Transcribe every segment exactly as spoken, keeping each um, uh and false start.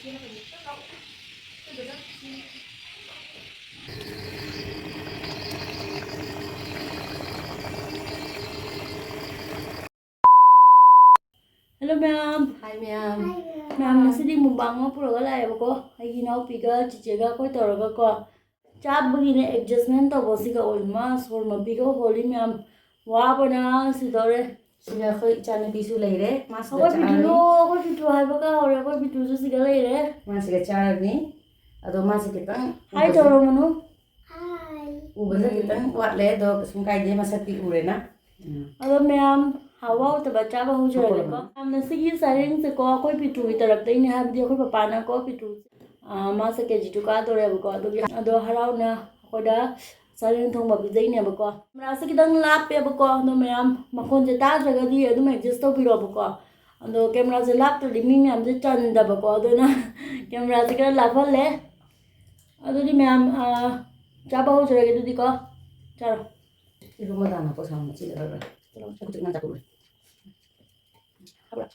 Hello ꯃꯌꯥꯝ꯫ Hi ꯃꯌꯥꯝ꯫ Hi ꯃꯌꯥꯝ꯫ ꯃꯌꯥꯝ, ꯉꯁꯤꯗꯤ mukbang ꯑꯃ ꯄꯨꯔꯒ ꯂꯥꯛꯑꯦꯕꯀꯣ꯫ ꯑꯩꯒꯤ ꯏꯅꯥꯎꯄꯤꯒ ꯆꯤꯆꯦꯒ ꯑꯩꯈꯣꯏ ꯇꯧꯔꯒꯀꯣ꯫ ꯆꯥꯕꯒꯤꯅꯦ adjustment ꯇꯧꯕꯁꯤꯒ ꯑꯣꯏꯃ ꯁꯣꯔ ꯃꯄꯤꯒ ꯍꯣꯜꯂꯤ ꯃꯌꯥꯝ꯫ ꯋꯥꯕꯅ ꯁꯤꯗꯧꯔꯦ꯫ ꯁꯤꯗ ꯑꯩꯈꯣꯏ ꯏꯆꯥꯅꯨꯄꯤꯁꯨ ꯂꯩꯔꯦ, ꯃꯥꯁꯨ ꯑꯩꯈꯣꯏ ꯆꯥꯔꯅꯤ꯫ ꯄꯤꯇ꯭ꯔꯨꯗꯣ, ꯑꯩꯈꯣꯏ ꯄꯤꯇ꯭ꯔꯨ ꯍꯥꯏꯕ ꯀꯥꯎꯔꯦ꯫ ꯑꯩꯈꯣꯏ ꯄꯤꯇ꯭ꯔꯨꯁꯨ ꯁꯤꯗ ꯂꯩꯔꯦ꯫ ꯃꯥ ꯁꯤꯗ ꯆꯥꯔꯅꯤ꯫ ꯑꯗꯣ ꯃꯥꯁꯦ ꯈꯤꯇꯪ Hi ꯎꯕꯁꯦ ꯇꯧꯔꯝꯃꯅꯨ꯫ Hi꯫ ꯎꯕꯁꯦ ꯎꯝ꯫ ꯈꯤꯇꯪ ꯋꯥꯠꯂꯦ, ꯑꯗꯣ ꯀꯩꯁꯨꯝ ꯀꯥꯏꯗꯦ, ꯃꯁꯛꯇꯤ ꯎꯔꯦꯅ꯫ ꯎꯝ꯫ ꯑꯗꯣ ꯃꯌꯥꯝ, ꯍꯥꯎꯕ ꯍꯥꯎꯇꯕ ꯆꯥꯕ ꯍꯧꯖꯔꯒꯦꯀꯣ꯫ ꯃꯌꯥꯝꯅ ꯁꯤꯒꯤ ꯆꯥꯔꯦꯡꯁꯦꯀꯣ ꯑꯩꯈꯣꯏ ꯄꯤꯇ꯭ꯔꯨꯒꯤ ꯇꯔꯞꯇꯩꯅꯦ, ꯍꯥꯏꯕꯗꯤ ꯑꯩꯈꯣꯏ ꯄꯄꯥꯅꯀꯣ ꯄꯤꯇ꯭ꯔꯨ, ꯑ, ꯃꯥꯁꯦ ꯀꯦ ꯖꯤ ꯇꯨ ꯀꯥꯗꯣꯔꯦꯕꯀꯣ꯫ ꯑꯗꯨꯒꯤ ꯑꯗꯣ ꯍꯔꯥꯎꯅ ꯑꯩꯈꯣꯏꯗ ꯆꯥꯔꯦꯡ ꯊꯣꯡꯕ ꯄꯤꯖꯩꯅꯦꯕꯀꯣ꯫ ꯀꯦꯃꯦꯔꯥꯁꯦ ꯈꯤꯇꯪ ꯂꯥꯞꯄꯦꯕꯀꯣ, ꯑꯗꯣ ꯃꯌꯥꯝ ꯃꯈꯣꯟꯁꯦ ꯇꯥꯗ꯭ꯔꯒꯗꯤ ꯑꯗꯨꯝ adjust ꯇꯧꯕꯤꯔꯣꯕꯀꯣ꯫ ꯑꯗꯣ ꯀꯦꯃꯦꯔꯥꯁꯦ ꯂꯥꯞꯇ꯭ꯔꯗꯤ ꯃꯤ ꯃꯌꯥꯝꯁꯦ ꯆꯟꯗꯕꯀꯣ, ꯑꯗꯨꯅ ꯀꯦꯃꯦꯔꯥꯁꯦ ꯈꯔ ꯂꯥꯞꯍꯜꯂꯦ꯫ ꯑꯗꯨꯗꯤ ꯃꯌꯥꯝ, ꯑ, ꯆꯥꯕ ꯍꯧꯖꯔꯒꯦ ꯑꯗꯨꯗꯤꯀꯣ꯫ ꯆꯥꯔꯣ꯫ ꯏꯔꯨ ꯃꯗꯥꯅ ꯄꯣꯠ ꯁꯥꯡꯅ ꯆꯤꯜꯂꯒ ꯂꯣꯏꯔꯦ꯫ ꯆꯠꯂꯣ, ꯆꯠꯂꯣ꯫ ꯈꯨꯠ ꯅꯥꯟ ꯆꯥꯊꯣꯛꯎꯔꯦ꯫ ꯍꯥꯎꯕ꯭ꯔꯥ?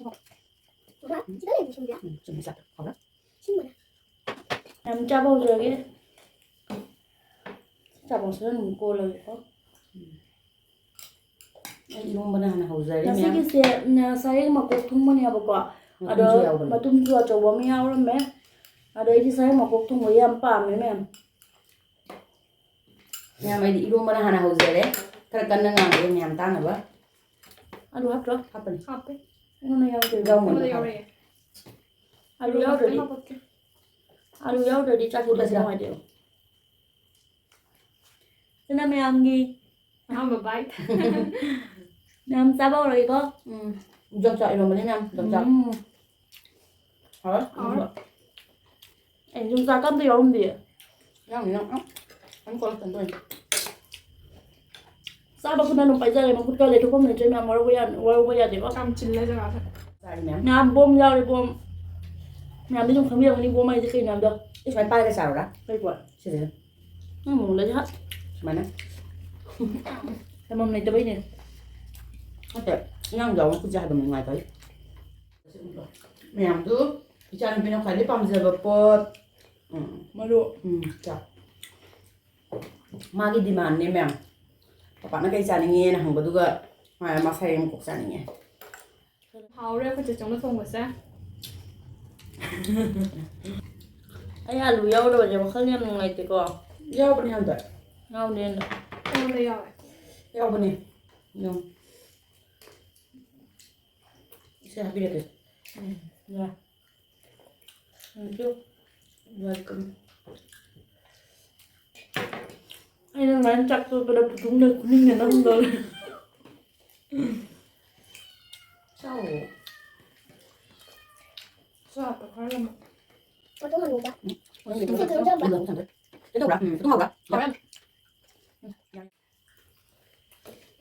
ꯍꯥꯎꯕ꯭ꯔꯥ? ꯁꯤꯗ ꯂꯩꯕ ꯁꯤꯡꯕ꯭ꯔꯥ? ꯎꯝ, ꯆꯨꯝꯃꯤ, ꯆꯥꯛꯇꯣ ꯍꯥꯎꯕ꯭ꯔꯥ? ꯁꯤꯡꯕꯅꯦ꯫ ꯌꯥꯝ ꯆꯥꯕ ꯍꯧꯖꯔꯒꯦ꯫ ꯆꯥꯕ ꯍꯧꯖꯔꯒ ꯑꯗꯨꯝ ꯀꯣꯜꯂꯒꯦꯀꯣ꯫ ꯎꯝ꯫ ꯑꯩ ꯏꯔꯣꯝꯕꯅ ꯍꯥꯟꯅ ꯍꯧꯖꯔꯦ, ꯃꯌꯥꯝ꯫ ꯉꯁꯤꯒꯤꯁꯦ, ꯎꯝ, ꯁꯔꯦꯡ ꯃꯀꯣꯛ ꯊꯣꯡꯕꯅꯦꯕꯀꯣ꯫ ꯃꯇꯨꯝꯁꯨ ꯑꯗꯣ ꯌꯥꯎꯕꯅꯦ꯫ ꯃꯇꯨꯝꯁꯨ ꯑꯆꯧꯕ ꯑꯃ ꯌꯥꯎꯔꯝꯃꯦ꯫ ꯑꯗꯣ ꯑꯩꯗꯤ ꯁꯔꯦꯡ ꯃꯀꯣꯛ ꯊꯣꯡꯕ ꯌꯥꯝ ꯄꯥꯝꯃꯦ, ꯃꯌꯥꯝ꯫ ꯃꯌꯥꯝ, ꯑꯩꯗꯤ ꯏꯔꯣꯝꯕꯅ ꯍꯥꯟꯅ ꯍꯧꯖꯔꯦ꯫ ꯈꯔ ꯀꯟꯅ ꯉꯥꯡꯒꯦ ꯃꯌꯥꯝ ꯇꯥꯅꯕ꯫ ꯑꯂꯨ ꯍꯥꯞꯇ꯭ꯔꯣ? ꯍꯥꯞꯄꯅꯤ꯫ ꯍꯥꯞꯄꯦ꯫ ꯑꯩꯉꯣꯟꯗ ꯌꯥꯎꯗꯦ꯫ ꯌꯥꯎꯔꯝꯃꯣꯏ꯫ ꯑꯩꯉꯣꯟꯗ ꯌꯥꯎꯔꯛꯑꯦ꯫ ꯑꯂꯨ ꯌꯥꯎꯗ꯭ꯔꯗꯤ, ꯍꯥꯞꯄꯛꯀꯦ꯫ ꯑꯂꯨ ꯌꯥꯎꯗ꯭ꯔꯗꯤ ꯆꯥꯛ ꯊꯣꯡꯕ ꯎꯠꯂꯁꯤꯔꯥ? ꯅꯨꯡꯉꯥꯏꯇꯦꯕ꯫ ꯁꯤꯅ ꯃꯌꯥꯝꯒꯤ ꯑꯍꯥꯟꯕ bite꯫ ꯃꯌꯥꯝ ꯆꯥꯕ ꯍꯧꯔꯒꯦꯀꯣ꯫ ꯎꯝ꯫ ꯌꯣꯡꯆꯥꯛ ꯏꯔꯣꯝꯕꯅꯤ ꯃꯌꯥꯝ, ꯌꯣꯡꯆꯥꯛ꯫ ꯎꯝ꯫ ꯍꯥꯎꯔꯦ? ꯍꯥꯎꯔꯦ꯫ ꯑꯦ, ꯌꯣꯡꯆꯥꯛꯀ ꯑꯝꯇ ꯌꯥꯎꯔꯝꯗꯤꯌꯦ꯫ ꯌꯥꯎꯅꯤ, ꯌꯥꯎꯅꯤ꯫ ꯑꯪ, ꯑꯪ ꯀꯣꯜꯂꯛꯀꯅꯤ ꯇꯧꯔꯤꯅꯦ꯫ ꯆꯥꯕ ꯈꯨꯠꯅ ꯑꯗꯨꯝ ꯄꯥꯏꯖꯔꯦ, ꯃꯈꯨꯠꯀ ꯂꯩꯊꯣꯛꯐꯝ ꯂꯩꯇ꯭ꯔꯦ ꯃꯌꯥꯝ, ꯋꯥꯔꯧꯕ ꯌꯥ-, ꯋꯥꯔꯧꯕ ꯌꯥꯗꯦꯀꯣ꯫ ꯌꯥꯝ ꯆꯤꯜꯂꯦ ꯖꯒꯥꯁꯦ꯫ ꯆꯥꯔꯤ ꯃꯌꯥꯝ꯫ ꯃꯌꯥꯝ ꯕꯣꯝ ꯌꯥꯎꯔꯦ, ꯕꯣꯝ꯫ ꯃꯌꯥꯝꯗꯤ ꯑꯗꯨꯝ ꯈꯪꯕꯤꯔꯝꯒꯅꯤ ꯕꯣꯝ ꯍꯥꯏꯁꯦ ꯀꯩꯅꯣ ꯍꯥꯏꯕꯗꯣ꯫ ꯑꯩ ꯁꯨꯃꯥꯏꯅ ꯄꯥꯏꯔꯒ ꯆꯥꯔꯨꯔꯥ? ꯀꯩ ꯄꯣꯠ? ꯁꯤꯁꯦ꯫ ꯅꯪ ꯃꯑꯣꯡꯗꯗꯤ ꯍꯥ? ꯁꯨꯃꯥꯏꯅ꯫ ꯊꯝꯐꯝ ꯂꯩꯇꯕꯩꯅꯦ꯫ ꯅꯠꯇꯦ, ꯏꯟꯖꯥꯡ ꯌꯥꯎꯕ ꯈꯨꯠꯁꯦ ꯍꯥꯏꯕ ꯅꯨꯡꯉꯥꯏꯇꯕꯩ꯫ ꯃꯌꯥꯝꯗꯨ ꯏꯆꯥꯅꯨꯄꯤꯅ ꯈ꯭ꯋꯥꯏꯗꯒꯤ ꯄꯥꯝꯖꯕ ꯄꯣꯠ, ꯎꯝ, ꯃꯔꯨ꯫ ꯎꯝ, ꯆꯥ꯫ ꯃꯥꯒꯤ demandꯅꯦ, ꯃꯌꯥꯝ꯫ ꯄꯄꯥꯅ ꯀꯩ ꯆꯥꯅꯤꯡꯉꯦꯅ ꯍꯪꯕꯗꯨꯒ ꯃꯥ, ꯃꯥ ꯁꯔꯦꯡ ꯃꯀꯣꯛ ꯆꯥꯅꯤꯡꯉꯦ꯫ ꯍꯥꯎꯔꯦ ꯑꯩꯈꯣꯏ ꯆꯦꯆꯧꯅ ꯊꯣꯡꯕꯁꯦ꯫ ꯑꯩ ꯑꯂꯨ ꯌꯥꯎꯗꯕꯁꯦ ꯋꯥꯈꯜ ꯌꯥꯝ ꯅꯨꯡꯉꯥꯏꯇꯦꯀꯣ꯫ ꯌꯥꯎꯕꯅꯦ ꯍꯟꯗꯛ꯫ ꯌꯥꯎꯗꯦ ꯍꯟꯗꯛ꯫ ꯑꯩꯉꯣꯟꯗ ꯌꯥꯎꯋꯦ꯫ ꯌꯥꯎꯕꯅꯦ꯫ ꯌꯦꯡꯉꯣ꯫ ꯁꯤ ꯍꯥꯞꯄꯤꯔꯛꯀꯦ꯫ ꯎꯝ, ꯌꯥꯏ꯫ Thank you. Welcome. ꯑꯩꯅ ꯑꯗꯨꯃꯥꯏꯅ ꯆꯥꯛ ꯇꯣꯛꯄꯗ ꯐꯨꯇꯨꯡꯗ ꯈꯨꯅꯤꯡꯅ ꯅꯝꯗꯧꯔꯦ꯫ ꯆꯥꯎꯋꯣ꯫ ꯆꯥꯛꯇꯣ ꯈꯔ ꯂꯝꯃꯣ꯫ ꯐꯣꯇꯣ ꯍꯪꯉꯨꯕ꯫ ꯎꯝ, ꯐꯣꯇꯣ ꯍꯪꯉꯨꯕ꯫ ꯀꯩꯗꯧꯕ꯭ꯔꯥ? ꯎꯝ, ꯐꯣꯇꯣ ꯍꯪꯉꯨꯕ꯫ ꯍꯣꯔꯦꯟ꯫ ꯎꯝ, ꯌꯥꯔꯦ꯫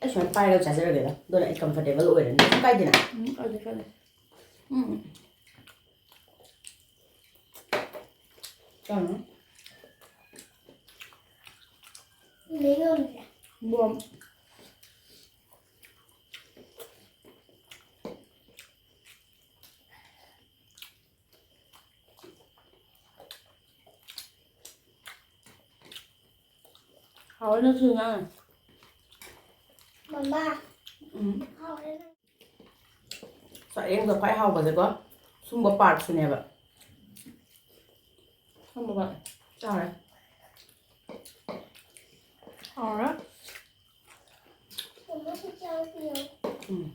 ꯑꯩ ꯁꯨꯃꯥꯏꯅ ꯄꯥꯏꯔꯒ ꯆꯥꯖꯔꯒꯦꯗ꯫ ꯑꯗꯨꯅ ꯑꯩ comfortable ꯑꯣꯏꯔꯅꯤ꯫ ꯀꯩꯁꯨ ꯀꯥꯏꯗꯦꯅ꯫ ꯎꯝ, ꯀꯥꯏꯗꯦ, ꯀꯥꯏꯗꯦ꯫ ꯎꯝ꯫ ꯆꯥꯔꯨꯅꯨ꯫ ꯂꯩꯔꯣꯟꯁꯦ꯫ ꯕꯣꯝ꯫ ꯍꯥꯎꯋꯦ ꯅꯪ ꯁꯤꯡꯖꯨ ꯆꯥꯅ꯫ ꯃꯃꯥ꯫ ꯎꯝ꯫ ꯍꯥꯎꯋꯦ ꯅꯪ꯫ ꯆꯥꯛꯌꯦꯡꯗ ꯈ꯭ꯋꯥꯏ ꯍꯥꯎꯕꯁꯦꯀꯣ, ꯁꯨꯝꯕ partꯁꯤꯅꯦꯕ꯫ ꯁꯨꯝꯕ part꯫ ꯆꯥꯔꯦ꯫ ꯍꯥꯎꯔꯦ꯫ ꯃꯃꯥ ꯈꯨꯠ ꯆꯥꯎ ꯄꯤꯌꯣ꯫ ꯎꯝ꯫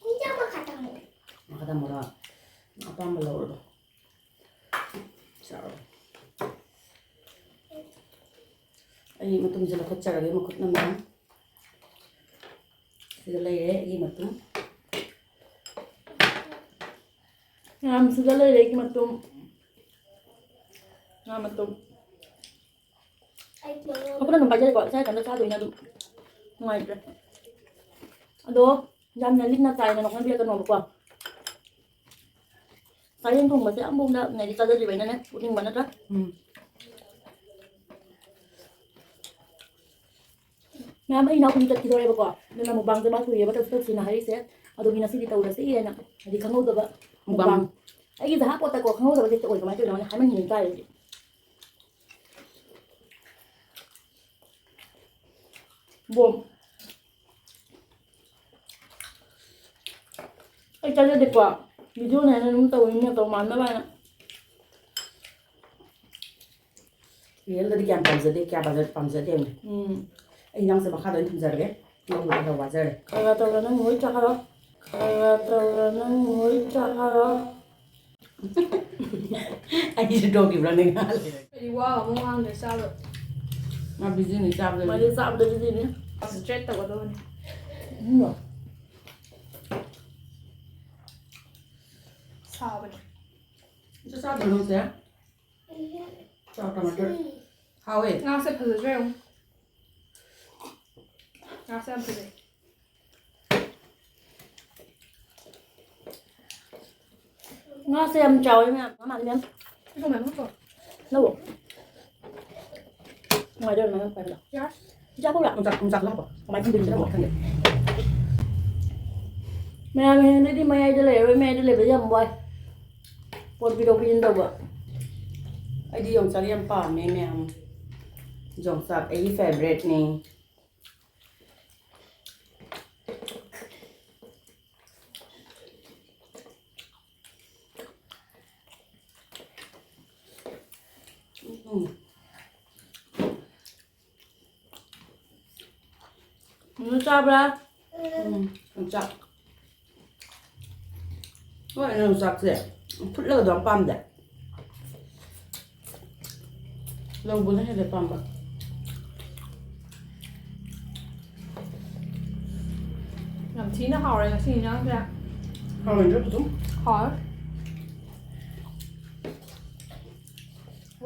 ꯏꯟꯖꯥꯡ ꯃꯈꯥ ꯇꯥꯃꯣ꯫ ꯃꯈꯥ ꯇꯥꯃꯣꯔꯣ? ꯑꯄꯥꯝꯕ ꯂꯧꯔꯣ꯫ ꯆꯥꯔꯣ꯫ ꯑꯩ ꯃꯇꯨꯝꯁꯦ ꯂꯧꯈꯠꯆꯔꯒꯦ, ꯃꯈꯨꯠꯅ ꯃꯌꯥꯝ꯫ ꯁꯤꯗ ꯂꯩꯔꯦ ꯑꯩꯒꯤ ꯃꯇꯨꯝ꯫ ꯃꯌꯥꯝ ꯁꯤꯗ ꯂꯩꯔꯦ ꯑꯩꯒꯤ ꯃꯇꯨꯝ꯫ ꯉꯥ ꯃꯇꯨꯝ꯫ ꯑꯩꯈꯣꯏꯅ ꯑꯗꯨꯝ ꯄꯥꯏꯖꯔꯦꯀꯣ, ꯏꯁꯥ ꯏꯊꯟꯇ ꯆꯥꯗꯣꯏꯅ ꯑꯗꯨꯝ ꯅꯨꯡꯉꯥꯏꯇ꯭ꯔꯦ꯫ ꯑꯗꯣ ꯌꯥꯝꯅ ꯂꯤꯛꯅ ꯆꯥꯏꯅ ꯅꯣꯛꯅꯕꯤꯔꯛꯀꯅꯣꯕꯀꯣ꯫ ꯆꯥꯛꯌꯦꯟ ꯊꯣꯡꯕꯁꯦ ꯑꯃꯐꯥꯎꯗ ꯉꯥꯏꯗꯤ ꯆꯥꯖꯗ꯭ꯔꯤꯕꯅꯤꯅꯅꯦ, ꯎꯠꯅꯤꯡꯕ ꯅꯠꯇ꯭ꯔꯥ? ꯎꯝ꯫ ꯃꯌꯥꯝ, ꯑꯩ ꯏꯅꯥꯎꯄꯤ ꯆꯠꯈꯤꯗꯣꯔꯦꯕꯀꯣ, ꯑꯗꯨꯅ mukbangꯁꯦ ꯃꯥ ꯀꯨꯏꯔꯦꯕ ꯇꯧꯁꯤ ꯇꯧꯁꯤꯅ ꯍꯥꯏꯔꯤꯁꯦ꯫ ꯑꯗꯨꯒꯤ ꯉꯁꯤꯗꯤ ꯇꯧꯔꯁꯤ ꯍꯥꯏꯅ, ꯍꯥꯏꯗꯤ ꯈꯪꯍꯧꯗꯕ mukbang꯫ Mukbang꯫ ꯑꯩꯒꯤ ꯚꯥꯞ ꯄꯣꯠꯇꯀꯣ ꯈꯪꯍꯧꯗꯕ ꯍꯦꯛꯇ ꯑꯣꯏ꯫ ꯀꯃꯥꯏꯅ ꯇꯧꯔꯤꯅꯣ ꯈꯪꯗꯦ꯫ ꯍꯥꯏꯃꯟꯒꯤꯗꯅ ꯏꯀꯥꯏꯔꯦ ꯑꯩꯗꯤ꯫ ꯕꯣꯝ꯫ ꯑꯩ ꯆꯥꯖꯗꯦꯀꯣ꯫ ꯚꯤꯗꯤꯑꯣꯅꯦ ꯍꯥꯏꯅ ꯑꯗꯨꯝ ꯇꯧꯔꯤꯅꯦ, ꯇꯧ ꯃꯥꯟꯅꯕ ꯍꯥꯏꯅ꯫ ꯔꯤꯌꯦꯜꯗꯗꯤ ꯀꯌꯥꯝ ꯄꯥꯝꯖꯗꯦ, ꯀꯌꯥ ꯄꯥꯝꯖ-, ꯄꯥꯝꯖꯗꯦ ꯌꯦꯡꯉꯨꯅꯦ꯫ ꯑꯩ ꯏꯟꯖꯥꯡꯁꯦ ꯃꯈꯥꯗ ꯑꯣꯏꯅ ꯊꯝꯖꯔꯒꯦ꯫ ꯂꯧꯕꯗ ꯈꯔ ꯋꯥꯖꯔꯦ꯫ ꯈꯔ ꯈꯔ ꯇꯧꯔ ꯅꯪ ꯂꯣꯏ ꯆꯥꯔꯣ꯫ ꯈꯔ ꯈꯔ ꯇꯧꯔ ꯅꯪ ꯂꯣꯏ ꯆꯥꯔꯣ꯫ ꯑꯩꯁꯨ ꯇꯣꯛꯈꯤꯕ꯭ꯔꯥ ꯅꯪ ꯉꯥꯏꯍꯥꯛ ꯂꯩꯔꯒ? ꯑꯩꯗꯤ ꯋꯥ ꯑꯃꯨꯛ ꯉꯥꯡꯗ꯭ꯔꯦ ꯆꯥꯕ꯫ ꯃꯥ ꯕꯤꯖꯤꯅꯤ ꯆꯥꯕꯗ꯫ ꯃꯥꯗꯤ ꯆꯥꯕꯗ ꯕꯤꯖꯤꯅꯤ꯫ ꯀꯟꯁꯦꯟꯇ꯭ꯔꯦꯠ ꯇꯧꯒꯗꯕꯅꯤ꯫ ꯎꯝ꯫ ꯁꯥꯕꯅꯦ꯫ ꯆꯥꯛ ꯆꯥꯗ꯭ꯔꯣ ꯅꯪꯁꯦ? ꯆꯥꯎ, ꯇꯃꯥꯇꯔ꯫ ꯍꯥꯎꯋꯦ꯫ ꯉꯥꯁꯦ ꯐꯖꯗ꯭ꯔꯥ ꯌꯦꯡꯉꯨ꯫ ꯉꯥꯁꯦ ꯌꯥꯝ ꯐꯖꯩ꯫ ꯉꯥꯁꯦ ꯌꯥꯝ ꯆꯥꯎꯋꯦ ꯃꯌꯥꯝ꯫ ꯉꯥ ꯃꯥꯜꯂꯦ ꯃꯌꯥꯝ꯫ ꯏꯕꯨꯡꯉꯣ, ꯃꯌꯥꯝ ꯍꯥꯞꯄꯣ꯫ ꯂꯧꯑꯣ꯫ ꯅꯨꯡꯉꯥꯏꯗꯣꯏꯔꯣ ꯃꯌꯥꯝ ꯄꯥꯏꯕꯗꯣ? ꯌꯥꯔꯦ꯫ ꯌꯥꯕꯧꯔꯥ? ꯌꯣꯡꯆꯥꯛ, ꯌꯣꯡꯆꯥꯛ ꯂꯥꯛꯄ꯫ ꯀꯃꯥꯏꯅ ꯊꯝꯗꯣꯏꯅꯣ ꯁꯤꯗꯕꯣ? ꯈꯪꯗꯦ꯫ ꯃꯌꯥꯝ ꯍꯌꯦꯡꯗꯩꯗꯤ ꯃꯌꯥꯏꯗ ꯂꯩꯔꯔꯣꯏ, ꯃꯌꯥꯏꯗ ꯂꯩꯕ ꯌꯥꯝ ꯋꯥꯏ꯫ ꯄꯣꯠ ꯄꯤꯊꯣꯛ ꯄꯤꯁꯤꯟ ꯇꯧꯕ꯫ ꯑꯩꯗꯤ ꯌꯣꯡꯆꯥꯛ ꯌꯥꯝ ꯄꯥꯝꯃꯦ ꯃꯌꯥꯝ꯫ ꯌꯣꯡꯆꯥꯛ ꯑꯩꯒꯤ ꯐꯦꯕꯔꯦꯠꯅꯤ꯫ ꯎꯝ꯫ ꯅꯨꯅꯨ ꯆꯥꯕ꯭ꯔꯥ? ꯎꯝ, ꯌꯣꯡꯆꯥꯛ꯫ ꯍꯣꯏ, ꯌꯣꯡꯆꯥꯛꯁꯦ ꯐꯨꯠꯂꯒꯗꯣ ꯌꯥꯝ ꯄꯥꯝꯗꯦ꯫ ꯂꯧꯕꯅ ꯍꯦꯜꯂꯦ ꯄꯥꯝꯕ꯫ ꯌꯥꯝ ꯊꯤꯅ ꯍꯥꯎꯔꯦ ꯉꯁꯤ ꯏꯟꯖꯥꯡꯁꯦ꯫ ꯍꯥꯎꯔꯣꯏꯗ꯭ꯔꯣ ꯑꯗꯨꯝ? ꯍꯥꯎꯔꯦ꯫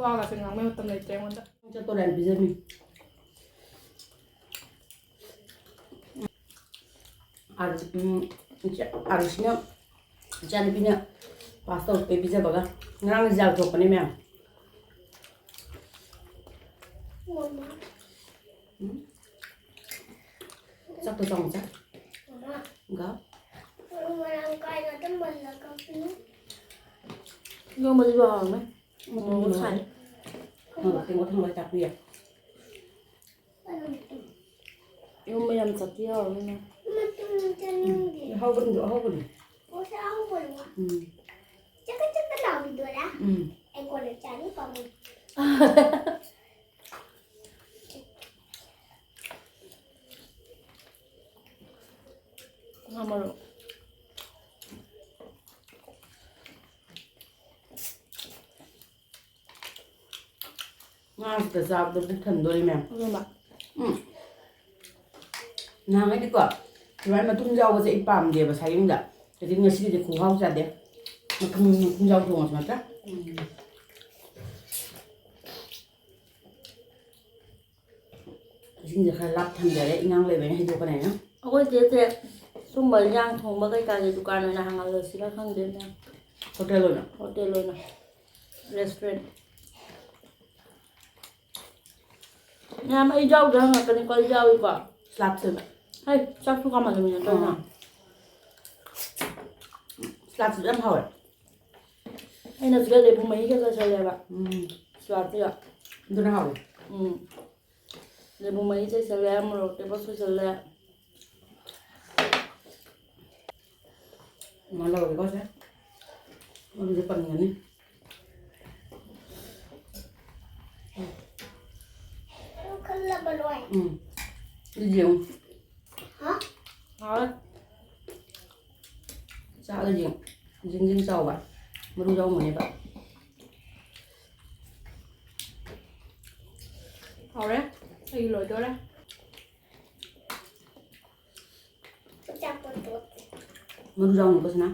ꯋꯥꯒꯁꯦ ꯉꯥꯡꯕꯩ ꯃꯇꯝ ꯂꯩꯇ꯭ꯔꯦ ꯑꯩꯉꯣꯟꯗ꯫ ꯆꯠꯇꯣꯔꯦ ꯍꯥꯏꯅ ꯄꯤꯖꯕꯤ꯫ ꯑꯥꯔꯨ-, ꯎꯝ, ꯏꯆꯦ ꯑꯥꯔꯨꯁꯤꯅ, ꯏꯆꯥꯅꯨꯄꯤꯅ ꯄꯥꯁ ꯇꯧꯔꯛꯄꯩ ꯄꯤꯖꯕꯒ꯫ ꯉꯔꯥꯡ ꯔꯤꯖꯜ ꯊꯣꯛꯄꯅꯦ ꯃꯌꯥꯝ꯫ ꯎꯝ? ꯆꯥꯛꯇꯣ ꯆꯥꯎꯅ ꯆꯥ꯫ ꯒꯥꯎ꯫ ꯃꯔꯥꯡ ꯀꯥꯏꯅ ꯑꯗꯨꯝ ꯃꯜꯂꯒ ꯄꯤꯌꯨ꯫ ꯏꯔꯣꯝꯕꯁꯤꯁꯨ ꯍꯥꯎꯔꯝꯃꯦ꯫ ꯃꯣꯔꯣꯛ ꯁꯥꯏ꯫ ꯎꯝ, ꯇꯦꯡꯀꯣꯠ ꯊꯝꯃꯒ ꯆꯥꯛꯄꯤꯌꯦ꯫ ꯏꯔꯣꯝꯕ ꯌꯥꯝ ꯆꯥꯛꯄꯤ ꯍꯥꯎꯔꯝꯃꯦ꯫ ꯃꯇꯨꯝ ꯆꯥꯅꯤꯡꯗꯦ꯫ ꯑꯍꯥꯎꯕꯅꯤꯗꯣ, ꯑꯍꯥꯎꯕꯅꯤ꯫ ꯄꯣꯠꯁꯦ ꯑꯍꯥꯎꯕꯅꯤ꯫ ꯎꯝ꯫ ꯆꯀꯠ ꯆꯀꯠ ꯂꯥꯎꯕꯤꯗꯨꯔꯥ? ꯎꯝ꯫ ꯑꯩ ꯀꯣꯟꯅ ꯆꯥꯅꯤ, ꯄꯥꯝꯃꯨ꯫ ꯉꯥ ꯃꯔꯨ꯫ ꯉꯥꯁꯤꯗ ꯆꯥꯕꯗ ꯄꯨꯛ ꯊꯟꯗꯣꯔꯤ, ꯃꯌꯥꯝ꯫ ꯑꯗꯨꯅ꯫ ꯎꯝ꯫ ꯅꯍꯥꯟꯉꯩꯗꯤꯀꯣ, ꯁꯨꯃꯥꯏꯅ ꯃꯇꯨꯝ ꯌꯥꯎꯕꯁꯦ ꯑꯩ ꯄꯥꯝꯗꯦꯕ ꯁꯥꯌꯦꯡꯗ꯫ ꯑꯗꯩ ꯉꯁꯤꯒꯤꯗꯤ ꯈꯨꯍꯥꯎ ꯆꯥꯗꯦ꯫ ꯃꯇꯨꯝ, ꯃꯇꯨꯝ ꯌꯥꯎ ꯊꯣꯡꯉꯁꯨ ꯅꯠꯇ꯭ꯔꯥ? ꯎꯝ꯫ ꯏꯁꯤꯡꯁꯦ ꯈꯔ ꯂꯥꯞ ꯊꯝꯖꯔꯦ, ꯏꯉꯥꯡ ꯂꯩꯕꯅꯤꯅ ꯍꯩꯗꯣꯛꯀꯅꯦꯅ꯫ ꯑꯩꯈꯣꯏ ꯆꯦꯁꯦ ꯁꯨꯝꯕ ꯏꯟꯖꯥꯡ ꯊꯣꯡꯕ ꯀꯩꯀꯥꯒꯤ ꯗꯨꯀꯥꯟ ꯑꯣꯏꯅ ꯍꯥꯡꯍꯜꯂꯁꯤꯔ ꯈꯪꯗꯦꯅꯦ꯫ ꯍꯣꯇꯦꯜ ꯑꯣꯏꯅ? ꯍꯣꯇꯦꯜ ꯑꯣꯏꯅ꯫ ꯔꯦꯁꯇꯨꯔꯦꯟ꯫ ꯃꯌꯥꯝ ꯑꯩ ꯌꯥꯎꯗ꯭ꯔꯥ ꯍꯪꯉꯛꯀꯅꯤꯀꯣ, ꯑꯩ ꯌꯥꯎꯏꯀꯣ꯫ ꯁꯂꯥꯗꯁꯦ꯫ ꯍꯩ, ꯆꯥꯛꯁꯨ ꯀꯥꯃꯜꯂꯝꯃꯤꯅ ꯀꯩꯅꯣ꯫ ꯑꯥ꯫ ꯁꯂꯥꯗꯁꯤꯁꯨ ꯌꯥꯝ ꯍꯥꯎꯋꯦ꯫ ꯑꯩꯅ ꯁꯤꯗ ꯂꯦꯕꯨ ꯃꯍꯤꯒ ꯆꯥꯏꯁꯜꯂꯦꯕ꯫ ꯎꯝ꯫ ꯁꯂꯥꯗꯁꯤꯒ꯫ ꯑꯗꯨꯅ ꯍꯥꯎꯋꯦ꯫ ꯎꯝ꯫ ꯂꯦꯕꯨ ꯃꯍꯤ ꯆꯥꯏꯁꯜꯂꯦ, ꯃꯣꯔꯣꯛ ꯑꯇꯦꯛꯄ ꯁꯣꯏꯁꯜꯂꯦ꯫ ꯉꯥ ꯂꯧꯔꯒꯦꯀꯣ ꯁꯦ꯫ ꯑꯗꯨꯗꯤ ꯄꯟꯒꯅꯤ꯫ ꯈꯜꯂꯕ ꯂꯣꯏ? ꯎꯝ꯫ ꯑꯗꯨꯗꯤ ꯌꯦꯡꯉꯨ꯫ ꯍꯥ? ꯍꯥꯎꯋꯦ꯫ ꯆꯥꯗ ꯌꯦꯡ-, ꯖꯤꯡ ꯖꯤꯡ ꯆꯥꯎꯕ꯫ ꯃꯔꯨ ꯌꯥꯎꯔꯝꯒꯅꯦꯕ꯫ ꯍꯥꯎꯔꯦ꯫ ꯑꯩꯒꯤ ꯂꯣꯏꯗꯣꯔꯦ꯫ ꯃꯔꯨ ꯌꯥꯎꯅꯤꯀꯣ ꯁꯤꯅ꯫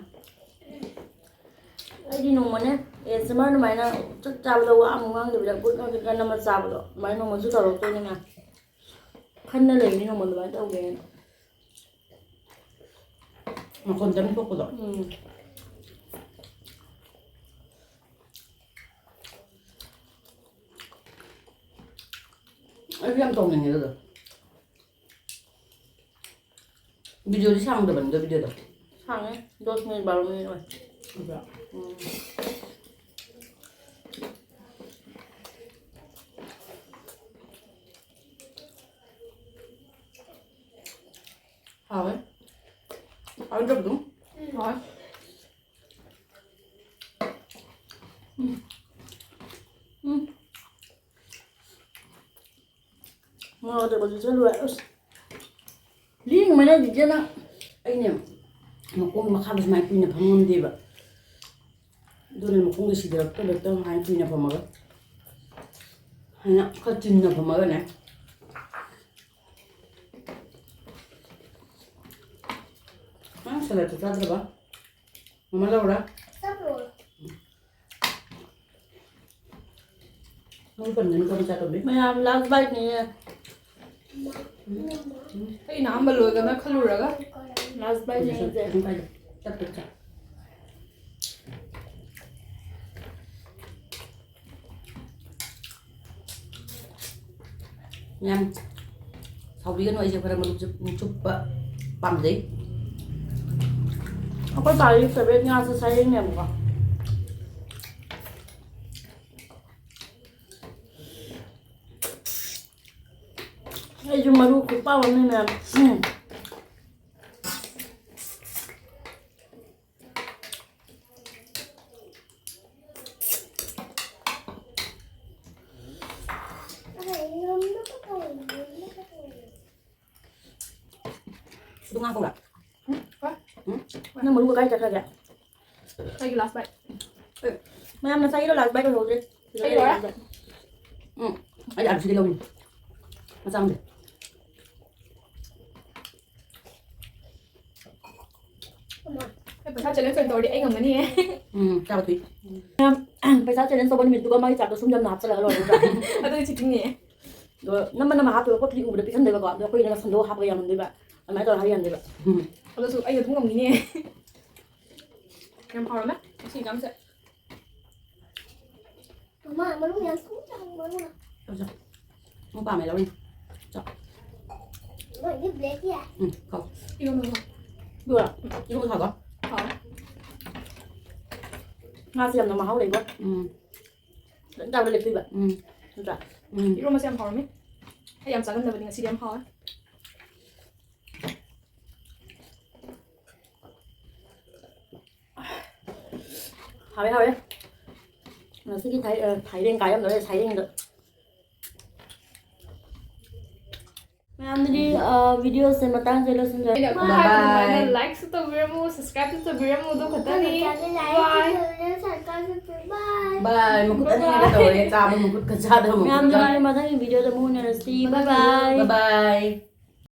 ꯑꯩꯗꯤ ꯅꯣꯡꯃꯅꯦ, ꯑꯦ, ꯁꯨꯃꯥꯏꯅ, ꯑꯗꯨꯃꯥꯏꯅ ꯆꯥꯛ ꯆꯥꯕꯗ ꯋꯥ ꯑꯃꯨꯛ ꯉꯥꯡꯗꯕꯤꯗ ꯒꯨꯠ ꯒꯨꯠ ꯒꯨꯠ ꯅꯝꯃ ꯆꯥꯕꯗꯣ, ꯑꯗꯨꯃꯥꯏꯅ ꯅꯣꯡꯃꯁꯨ ꯇꯧꯔꯛꯇꯣꯏꯅꯤꯅ꯫ ꯈꯟꯅ ꯂꯩꯕꯅꯤ ꯅꯣꯡꯃ ꯑꯗꯨꯃꯥꯏꯅ ꯇꯧꯒꯦꯅ꯫ ꯃꯈꯣꯟ ꯇꯞꯅ ꯊꯣꯛꯄꯗꯣ꯫ ꯎꯝ꯫ ꯑꯩꯁꯨ ꯌꯥꯝ ꯇꯧꯅꯤꯡꯉꯦ ꯑꯗꯨꯗꯣ꯫ ꯚꯤꯗꯤꯑꯣꯗꯤ ꯁꯥꯡꯗꯕꯅꯤꯗ, ꯚꯤꯗꯤꯑꯣꯗꯣ꯫ ꯁꯥꯡꯉꯦ꯫ ꯗꯁ ꯃꯤꯅꯤꯠ, ꯕꯥꯔꯣ ꯃꯤꯅꯤꯠ ꯑꯣꯏ꯫ ꯑꯗꯨꯗ꯫ ꯎꯝ꯫ ꯍꯣꯏ꯫ ꯎꯝ꯫ ꯎꯝ꯫ ꯃꯣꯔꯣꯛ ꯑꯇꯦꯛꯄꯁꯨ ꯆꯜꯂꯨꯔꯦ꯫ ꯑꯁ꯫ ꯂꯦꯡꯕꯅ ꯆꯤꯆꯦꯅ ꯑꯩꯅꯦ ꯃꯈꯣꯡ ꯃꯈꯥꯗ ꯁꯨꯃꯥꯏꯅ ꯀꯨꯏꯅ ꯐꯝ ꯉꯝꯗꯦꯕ꯫ ꯑꯗꯨꯅ ꯃꯈꯣꯡꯗ ꯁꯤꯗꯔꯛꯇꯕ ꯍꯦꯛꯇ ꯁꯨꯃꯥꯏꯅ ꯀꯨꯏꯅ ꯐꯝꯃꯒ꯫ ꯁꯨꯃꯥꯏꯅ ꯈꯔ ꯆꯤꯟꯅ ꯐꯝꯃꯒꯅꯦ꯫ ꯅꯪ ꯁꯦꯂꯦꯠꯇꯣ ꯆꯥꯗ꯭ꯔꯕ? ꯃꯃꯥ ꯂꯧꯔꯥ? ꯆꯥꯔꯣꯏ꯫ ꯅꯪ ꯀꯔꯤꯅꯣ ꯅꯨꯄꯥ ꯃꯆꯥ ꯇꯧꯗꯣꯏ? ꯃꯌꯥꯝ last bite ꯅꯤꯌꯦ꯫ ꯑꯩꯅ ꯑꯍꯥꯟꯕ ꯂꯣꯏꯒꯅ ꯈꯜꯂꯨꯔꯒ last bite ꯅꯤꯌꯦ꯫ ꯆꯠꯄ ꯆꯠ꯫ ꯌꯥꯝ ꯁꯥꯎꯕꯤꯒꯅꯨ, ꯑꯩꯁꯦ ꯈꯔ ꯃꯔꯨ ꯆꯨꯞ-, ꯆꯨꯞꯄ ꯄꯥꯝꯖꯩ꯫ ꯑꯩꯈꯣꯏ ꯄꯥꯔꯤ favourite ꯉꯥꯁꯦ ꯁꯔꯦꯡꯅꯦꯕꯀꯣ꯫ ꯑꯩꯁꯨ ꯃꯔꯨ ꯈꯨꯄꯥꯝ ꯑꯃꯅꯤ ꯃꯌꯥꯝ꯫ ꯎꯝ꯫ ꯑꯗꯨ ꯉꯥ ꯀꯧꯔꯥ? ꯎꯝ, ꯍꯣꯏ꯫ ꯎꯝ? ꯅꯪ ꯃꯔꯨꯒ ꯀꯥꯏ ꯆꯠꯈ꯭ꯔꯒꯦ? ꯑꯩꯒꯤ last bite꯫ ꯃꯌꯥꯝ ꯉꯁꯥꯏꯒꯤꯗꯣ last bite ꯑꯣꯏꯍꯧꯗ꯭ꯔꯦ꯫ ꯑꯩ ꯂꯣꯏꯔꯦ? ꯎꯝ, ꯑꯩ ꯑꯥꯂꯨꯁꯤꯗꯤ ꯂꯧꯔꯤꯅꯤ꯫ ꯃꯆꯥ ꯑꯃꯗꯤ꯫ ꯑꯩ ꯄꯩꯁꯥ challenge ꯑꯣꯏꯅ ꯇꯧꯔꯗꯤ ꯑꯩ ꯉꯝꯒꯅꯤꯌꯦ꯫ ꯎꯝ, ꯆꯥꯕ ꯊꯨꯏ꯫ ꯃꯌꯥꯝ, ꯄꯩꯁꯥ challenge ꯇꯧꯕ ꯅꯨꯃꯤꯠꯇꯨꯒ ꯃꯥꯒꯤ ꯆꯥꯛꯇꯣ ꯁꯨꯝ ꯌꯥꯝꯅ ꯍꯥꯞꯆꯜꯂꯒ ꯂꯣꯏꯔꯦ ꯅꯠꯇ꯭ꯔꯥ? ꯑꯗꯨꯗꯤ cheatingꯅꯦ꯫ ꯑꯗꯣ ꯅꯝꯃ ꯅꯝꯃ ꯍꯥꯞꯇꯣꯏꯕ, ꯄꯣꯠꯇꯨꯗꯤ ꯎꯕꯗ ꯄꯤꯛꯍꯟꯗꯣꯏꯕꯀꯣ꯫ ꯑꯗꯣ ꯑꯩꯈꯣꯏꯅ ꯁꯟꯗꯣꯛꯑ ꯍꯥꯞꯄꯒ ꯌꯥꯝꯍꯟꯗꯣꯏꯕ꯫ ꯑꯗꯨꯃꯥꯏꯅ ꯇꯧꯔꯒ ꯍꯥꯏꯕ ꯌꯥꯍꯟꯗꯣꯏꯕ꯫ ꯎꯝ꯫ ꯑꯗꯨꯁꯨ ꯑꯩ ꯑꯗꯨꯝ ꯉꯝꯒꯤꯅꯤꯌꯦ꯫ ꯌꯥꯝ ꯍꯥꯎꯔꯝꯃꯦ ꯉꯁꯤ ꯏꯟꯖꯥꯡꯁꯦ꯫ ꯃꯥ ꯃꯔꯨ ꯌꯥꯝ ꯊꯨꯝ ꯆꯥꯎ ꯃꯔꯨꯅ꯫ ꯆꯥꯎ, ꯆꯥꯎ꯫ ꯅꯪ ꯄꯥꯝꯃꯦ ꯂꯧꯔꯤꯅꯤ꯫ ꯆꯥꯎ꯫ ꯃꯣꯏꯗꯤ blackꯀꯤ꯫ ꯎꯝ, ꯀꯥꯎ꯫ ꯏꯔꯣꯟꯕ ꯍꯥꯎ꯫ ꯑꯗꯨꯒ ꯏꯔꯣꯟꯕ ꯍꯥꯎꯕ? ꯍꯥꯎ꯫ ꯉꯥꯁꯦ ꯌꯥꯝꯅ ꯃꯍꯥꯎ ꯂꯩꯕ꯫ ꯎꯝ꯫ ꯈꯤꯇꯪ ꯆꯥꯕꯗ ꯂꯦꯞꯇꯣꯏꯕ꯫ ꯎꯝ꯫ ꯅꯠꯇ꯭ꯔꯥ? ꯎꯝ꯫ ꯏꯔꯣꯟꯕꯁꯦ ꯌꯥꯝ ꯍꯥꯎꯔꯝꯃꯤ꯫ ꯑꯩ ꯌꯥꯝ ꯆꯥꯒꯟꯗꯕꯅꯤ, ꯉꯁꯤꯗꯤ ꯌꯥꯝ ꯍꯥꯎꯋꯦ꯫ ꯍꯥꯎꯋꯦ, ꯍꯥꯎꯋꯦ꯫ ꯉꯁꯤꯒꯤ ꯊꯥꯏ-, ꯑ, ꯊꯥꯏꯔꯦꯡ ꯀꯥꯏꯔꯝꯗꯧꯔꯦ, ꯁꯥꯏꯔꯦꯡꯗꯣ꯫ ꯃꯌꯥꯝꯗꯗꯤ, ꯑ, videoꯁꯦ ꯃꯇꯥꯡꯁꯦ ꯂꯣꯏꯁꯤꯟꯖꯔꯦ꯫ Bye꯫ ꯑꯗꯨꯃꯥꯏꯅ likeꯁꯨ ꯇꯧꯕꯤꯔꯝꯃꯨ, subscribeꯁꯨ ꯇꯧꯕꯤꯔꯝꯃꯨ, ꯑꯗꯨ ꯈꯛꯇꯅꯤ꯫ Bye꯫ Bye꯫ ꯃꯈꯨꯠ ꯑꯅꯤꯒ ꯇꯧꯔꯦ, ꯆꯥꯕ ꯃꯈꯨꯠꯀ ꯆꯥꯗꯕ ꯃꯈꯨꯠꯀ꯫ ꯃꯌꯥꯝꯗꯗꯤ ꯃꯊꯪꯒꯤ videoꯗ ꯑꯃꯨꯛ ꯎꯅꯔꯁꯤ꯫ Bye bye꯫ Bye bye꯫